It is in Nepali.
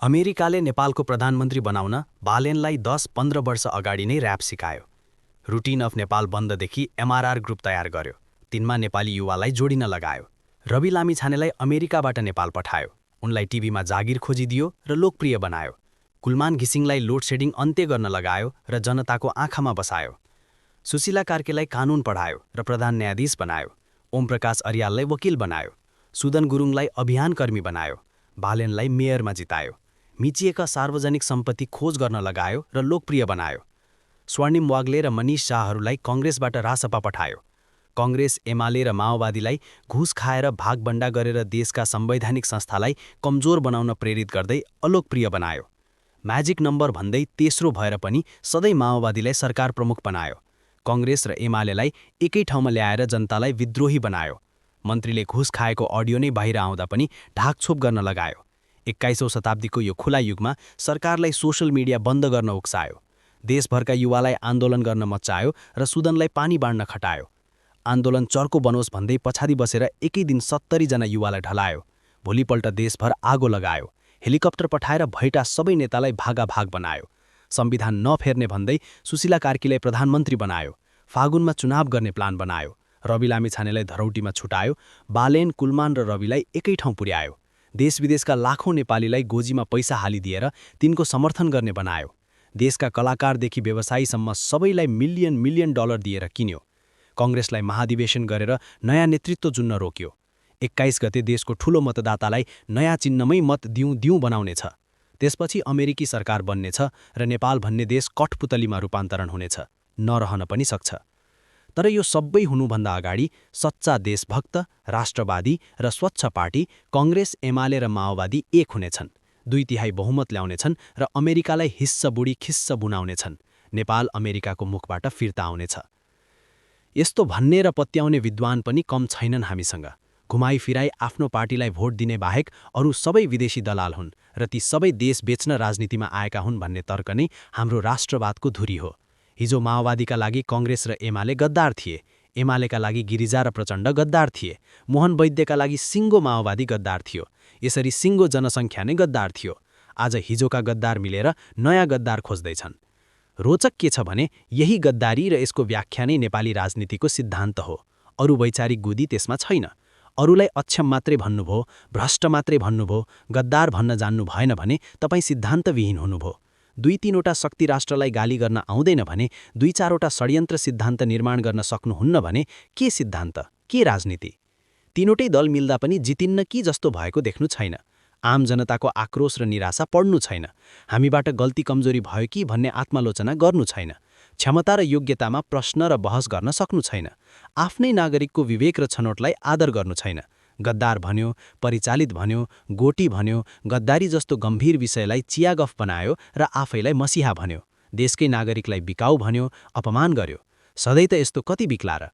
अमेरिकाले नेपालको प्रधानमन्त्री बनाउन बालेनलाई 10-15 वर्ष अगाडि नै र्याप सिकायो। रुटिन अफ नेपाल बन्ददेखि एमआरआर ग्रुप तयार गर्यो। तिनमा नेपाली युवालाई जोडिन लगायो। रवि लामिछानेलाई अमेरिकाबाट नेपाल पठायो। उनलाई टिभीमा जागिर खोजिदियो र लोकप्रिय बनायो। कुलमान घिसिङलाई लोड सेडिङ अन्त्य गर्न लगायो र जनताको आँखामा बसायो। सुशीला कार्कीलाई कानुन पढायो र प्रधान न्यायाधीश बनायो। ओमप्रकाश अर्याललाई वकिल बनायो। सुदन गुरुङलाई अभियानकर्मी बनायो। बालेनलाई मेयरमा जितायो। मिचिएका सार्वजनिक सम्पत्ति खोज गर्न लगायो र लोकप्रिय बनायो। स्वर्णिम वाग्ले र मनिष शाहहरूलाई कङ्ग्रेसबाट रासपा पठायो। कङ्ग्रेस, एमाले र माओवादीलाई घुस खाएर भागबण्डा गरेर देशका संवैधानिक संस्थालाई कमजोर बनाउन प्रेरित गर्दै अलोकप्रिय बनायो। म्याजिक नम्बर भन्दै तेस्रो भएर पनि सधैँ माओवादीलाई सरकार प्रमुख बनायो। कङ्ग्रेस र एमालेलाई एकै ठाउँमा ल्याएर जनतालाई विद्रोही बनायो। मन्त्रीले घुस खाएको अडियो नै बाहिर आउँदा पनि ढाकछोप गर्न लगायो। 21औं शताब्दीको यो खुला युगमा सरकारलाई सोशल मिडिया बन्द गर्न उक्सायो। देशभरका युवालाई आन्दोलन गर्न मच्चायो र सुदनलाई पानी बाँड्न खटायो। आन्दोलन चर्को बनोस् भन्दै पछाडि बसेर एकै दिन 70 जना युवालाई ढलायो। भोलिपल्ट देशभर आगो लगायो। हेलिकप्टर पठाएर भएटा सबै नेतालाई भागाभाग बनायो। संविधान नफेर्ने भन्दै सुशीला कार्कीलाई प्रधानमन्त्री बनायो। फागुनमा चुनाव गर्ने प्लान बनायो। रवि लामिछानेलाई धरौटीमा छुटायो। बालेन, कुलमान र रविलाई एकै ठाउँ पुर्यायो। देशविदेशका लाखौं नेपालीलाई गोजीमा पैसा हालिदिएर तिनको समर्थन गर्ने बनायो। देशका कलाकारदेखि व्यवसायीसम्म सबैलाई मिलियन मिलियन डलर दिएर किन्यो। कङ्ग्रेसलाई महाधिवेशन गरेर नयाँ नेतृत्व चुन्न रोक्यो। 21 गते देशको ठूलो मतदातालाई नयाँ चिन्हमै मत दिउँ बनाउनेछ। त्यसपछि अमेरिकी सरकार बन्नेछ र नेपाल भन्ने देश कठपुतलीमा रूपान्तरण हुनेछ। नरहन पनि सक्छ। तर यो सबै हुनुभन्दा अगाडि सच्चा देशभक्त, राष्ट्रवादी र स्वच्छ पार्टी कङ्ग्रेस, एमाले र माओवादी एक हुनेछन्। 2/3 बहुमत ल्याउनेछन् र अमेरिकालाई हिस्स बुढी खिस्स बुनाउनेछन्। नेपाल अमेरिकाको मुखबाट फिर्ता आउनेछ। यस्तो भन्ने र पत्याउने विद्वान पनि कम छैनन् हामीसँग। घुमाई फिराई आफ्नो पार्टीलाई भोट दिने बाहेक अरू सबै विदेशी दलाल हुन् र ती सबै देश बेच्न राजनीतिमा आएका हुन् भन्ने तर्क नै हाम्रो राष्ट्रवादको धुरी हो। हिजो माओवादीका लागि कङ्ग्रेस र एमाले गद्दार थिए। एमालेका लागि गिरिजा र प्रचण्ड गद्दार थिए। मोहन वैद्यका लागि सिङ्गो माओवादी गद्दार थियो। यसरी सिङ्गो जनसङ्ख्या नै गद्दार थियो। आज हिजोका गद्दार मिलेर नयाँ गद्दार खोज्दैछन्। रोचक के छ भने यही गद्दारी र यसको व्याख्या नै नेपाली राजनीतिको सिद्धान्त हो। अरू वैचारिक गुदी त्यसमा छैन। अरूलाई अक्षम मात्रै भन्नुभयो, भ्रष्ट मात्रै भन्नुभयो, गद्दार भन्न जान्नु भएन भने तपाईँ सिद्धान्तविहीन हुनुभयो। 2-3वटा शक्ति राष्ट्रलाई गाली गर्न आउँदैन भने, 2-4वटा षड्यन्त्र सिद्धान्त निर्माण गर्न सक्नुहुन्न भने के सिद्धान्त, के राजनीति? तीनवटै दल मिल्दा पनि जितिन्न कि जस्तो भएको देख्नु छैन। आम जनताको आक्रोश र निराशा पढ्नु छैन। हामीबाट गल्ती कमजोरी भयो कि भन्ने आत्मालोचना गर्नु छैन। क्षमता र योग्यतामा प्रश्न र बहस गर्न सक्नु छैन। आफ्नै नागरिकको विवेक र छनौटलाई आदर गर्नु छैन। गद्दार भन्यो, परिचालित भन्यो, गोटी भन्यो, गद्दारी जस्तो गम्भीर विषयलाई चियागफ बनायो र आफैलाई मसिहा भन्यो। देशकै नागरिकलाई बिकाऊ भन्यो, अपमान गर्यो। सधैँ त यस्तो कति बिक्ला र?